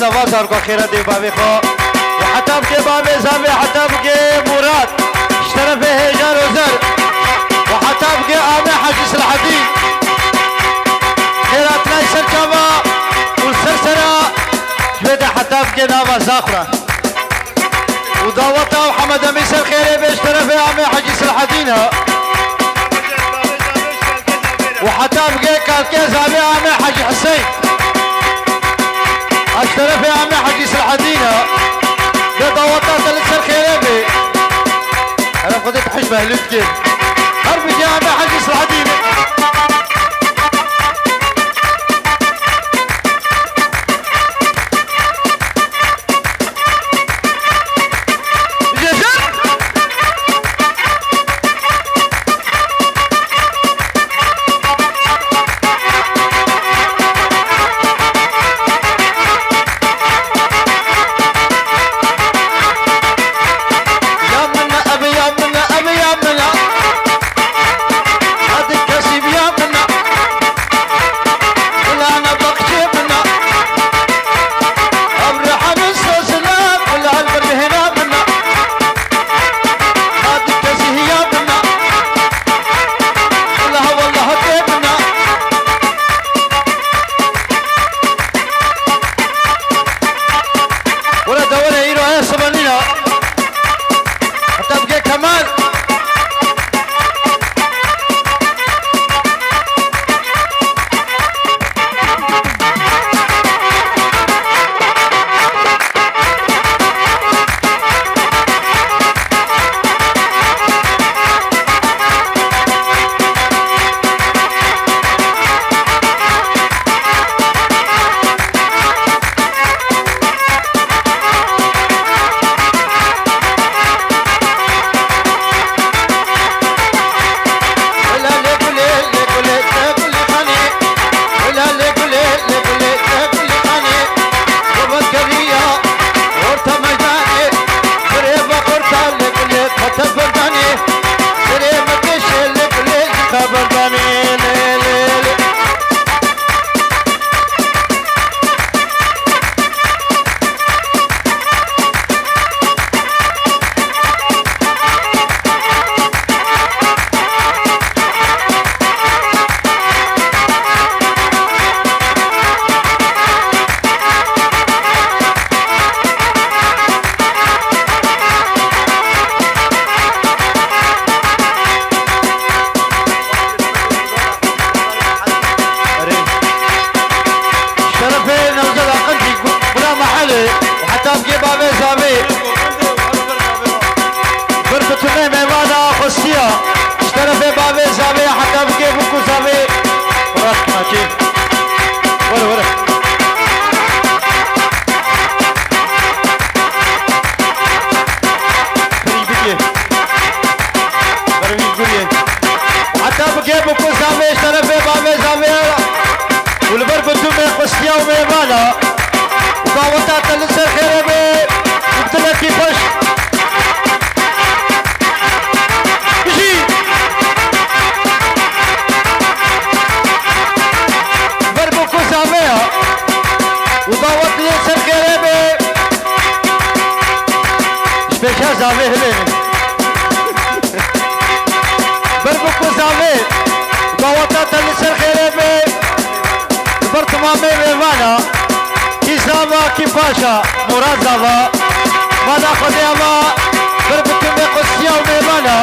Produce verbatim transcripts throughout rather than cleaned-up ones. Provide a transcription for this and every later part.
Nava zarokê xêra dê bavê xwe. Û heta bike bavê zavê, heta bike Murad. Ji terefê hêja Rozer. Û heta bike Amê Hecî Silahedîn. Xêra tine ser çava û ser sera. Ji wê de heta bike nava Zaxura. Û daweta û Hemed Emî ser xêrê bê ji terefê Amê Hecî Silahedîn e. Û heta bike kalkê zavê Amê Hecî Hiseyn. Ji terefê Amê Hecî Silahedîn e. Bê daweta te li ser xêrê bê. Here Xwedê te hej behlût kê. Her bike Amê Hecî Silahedîn. Were dewere îro heye sibe nîna. Heta bike Kemal. Erê. Şerefê Newzada Qencî gu-, gula mehelê, heta bigê bavê zavê. Bir bi tunê mêvana xwestiya. Ji terefê bavê zavê, heta bigê bûk û zavê. Rast nakê. Were, were. Pirî bigê. Bervî guriyê. Heta bigê bûk û zavê, ji terefê bavê zavê. Û li ber bi tu mêxwestiya û mêvana. Û daweta te li ser xêrê be. Û dilekî xweş. Bijî. Ber bûk û zavê ya. Û dawet li ser xêrê be. Ji pêşa zavê hilê. Ber bûk û zavê. Daweta te li ser xêrê be. Li ber timamê mêvana. Kî zava, kî paşa. Murad zava. Mada Xwedê ava. Ber bi tu mêxwestiya û mêvana.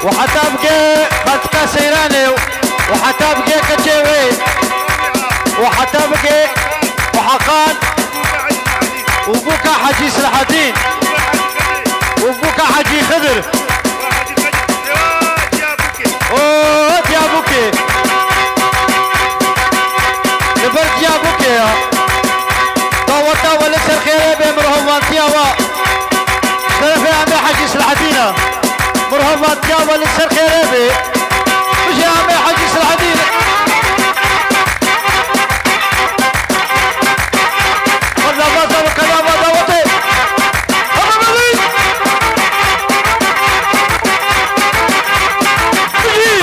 Û heta bigê xaltika Seyranê û heta bigê keçê wê û heta bigê û Heqan û bûka Hecî Silahedîn û bûka Hecî Xidir. O Diyabûkê. Li ber Diyabûkê ya. Daweta we li ser xêrê bê, mirohovantiya we. Şerefê Amê Hecî Silahedîn e. Mirohovantiya we li ser xêrê bê. Bijî Amê Hecî Silahedîn. Xwedlava zarokana va dawetê. Hebe belî. Bijî.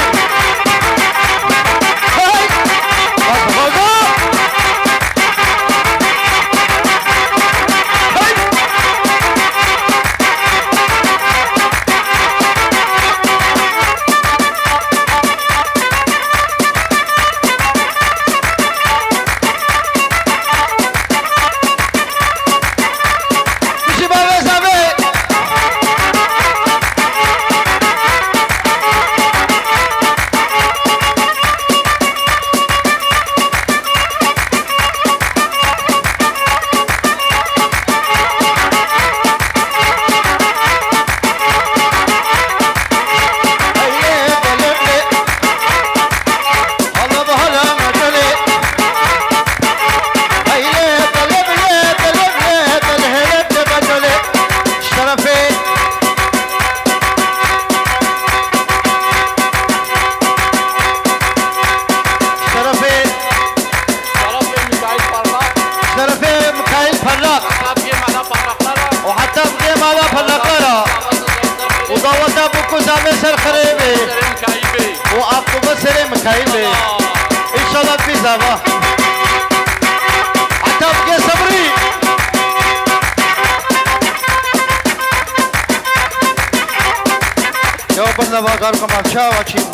Bernava zarokê me çawa çî bû?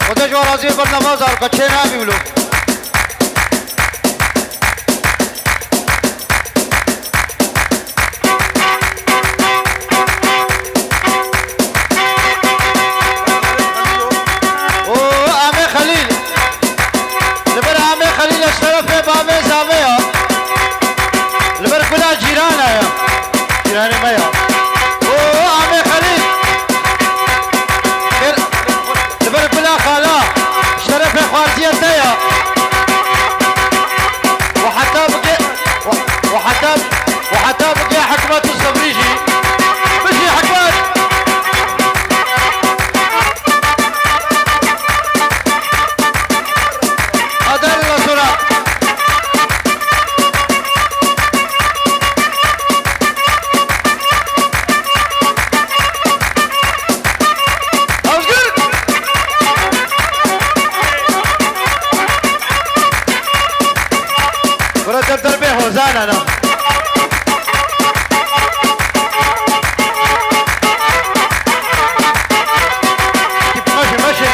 Xwedê ji we razî be, bernava zaroka çê nabî wilo. O Amê Xelîl. Li ber Amê Xelîl e, ji terefê bavê zavê ya. Li ber gula cîrana ya. Cîranê me ya. O Amê Xelîl. Li ber gula xala. Ji terefê xwarziyê te ya. Û heta bike, û, û heta, û heta bike Hikmet û Sebrî jî. Bijî Hikmet! Adel Nasura. Özgür! Bura der derbê hozana na. Meşe, meşe.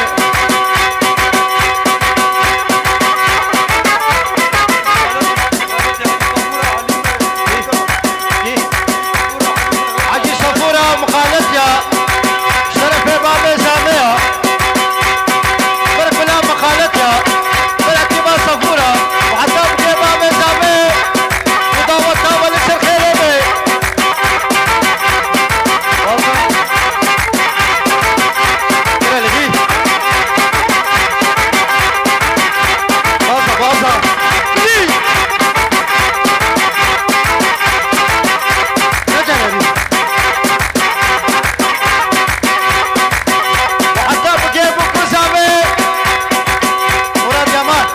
Hacî Sefûra mixalet ya. Şerefê bavê zavê ya. Bir bila mixalet ya. Bir etiba Sefûra. Û heta bike bavê zavê. Û daweta we li ser xêrê be. Bira li vî. Baza, baza. Vî. Necere vî. Heta bike bû ku zavê. Murat Yaman.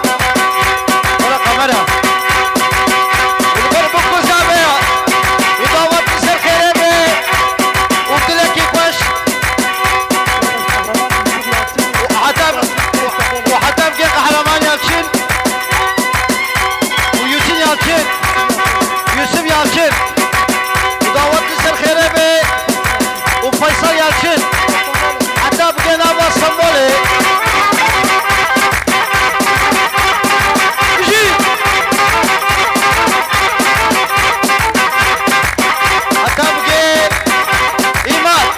Were kamera. Li ber bû ku zavê ya. Û dawet li ser xêrê be. Û dilekî xweş. Û heta, û heta bike Qehreman Yalçin. Û Yûsin Yalçin. Yûsif Yalçin. Û dawet li ser xêrê be. Û Feysel Yalçin. Heta bike nava Stenbolê. Bijî. Heta bike Îmad.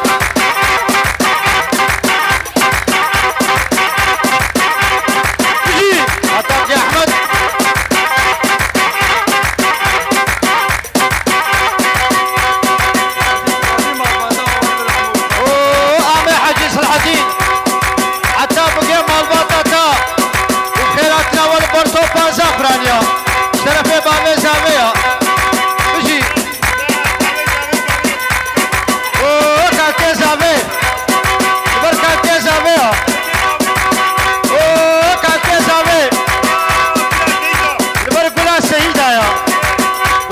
Bijî. Heta bike Ehmed. Û Amê Hecî Selahedîn. Heta bike malbata te. Û xêratina we li ber topa zafiraniya. Ji terefê bavê zavê ya. Bijî. Û kakê zavê. Li ber kakê zavê ya. Û kakê zavê. Li ber gula Seyîda ya.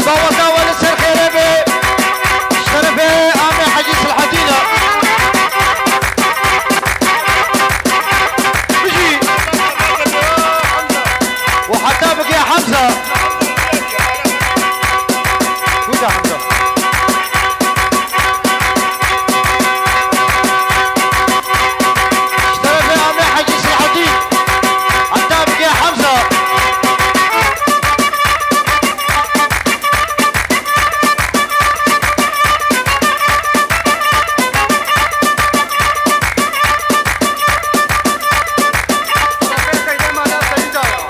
Daweta we li ser xêrê be. Ji terefê Amê Hecî Selahedîn e. Bijî. Û heta bike Hemza. Kuca Hemza. Ji terefê Amê Hecî Selahedîn. Heta bike Hemza.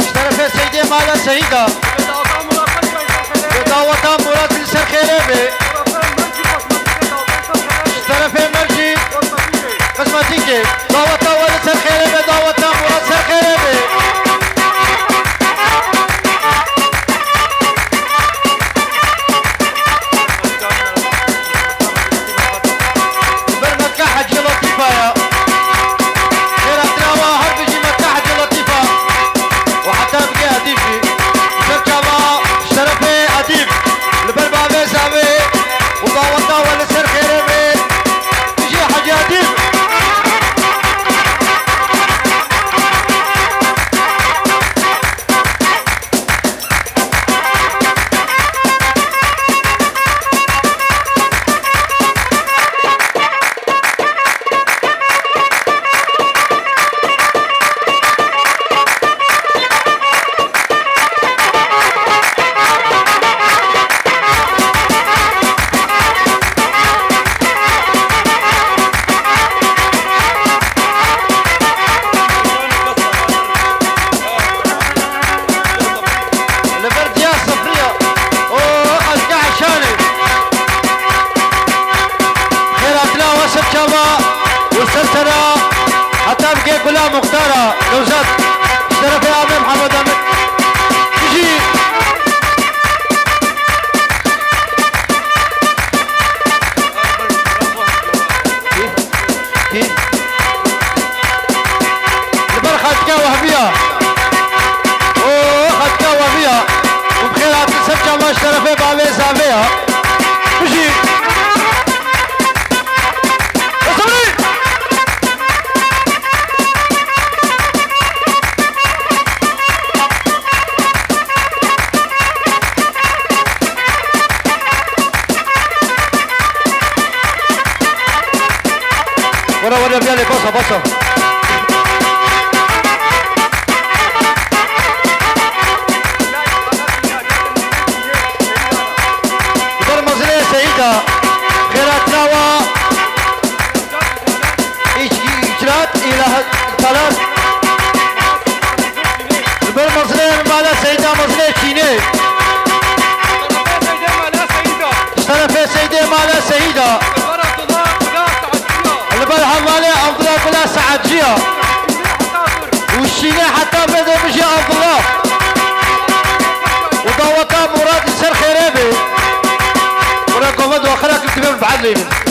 Ji terefê Seydê Mala Seyîda. Daweta Murat li ser xêrê be. Ji terefê Mercî Kozmetîkê. Daweta we li ser xêrê be, daweta Murat ser xêrê be. Li ber Metka Hecî Letîfa ya. Xêratina we her bijî Metka Hecî Letîfa. Û heta bike Edîb jî. Ser çava şerefê Edîb. Li ber bavê zavê û daweta we li ser xêrê be. Bijî Hecî Edîb. Gula Muxtara, Newzat, ji terefê Amê Mihemed Amê. Bijî. Kî? Kî? Li ber xaltika Wehbiya. O, xaltika Wehbiya. Û bi xêr hatin ser çavan ji terefê bavê Zavê ya. Bijî. Esomrî! Were, were, biya lê basa, basa. Li ber mezinê Seyîda, xêratina wa, îc-, îcraat, îlahat, talar. Li ber mezinê mala Seyîda, mezinê çînê. Ji terefê Seydê mala Seyîda. Li ber hevalê Abdullah Gula Saetciya. Û şîne heta bê de bijî Abdullah. Û daweta Murad li ser xêrê bê. Were, gova dwaxira kir, divê bi be'd lê bin.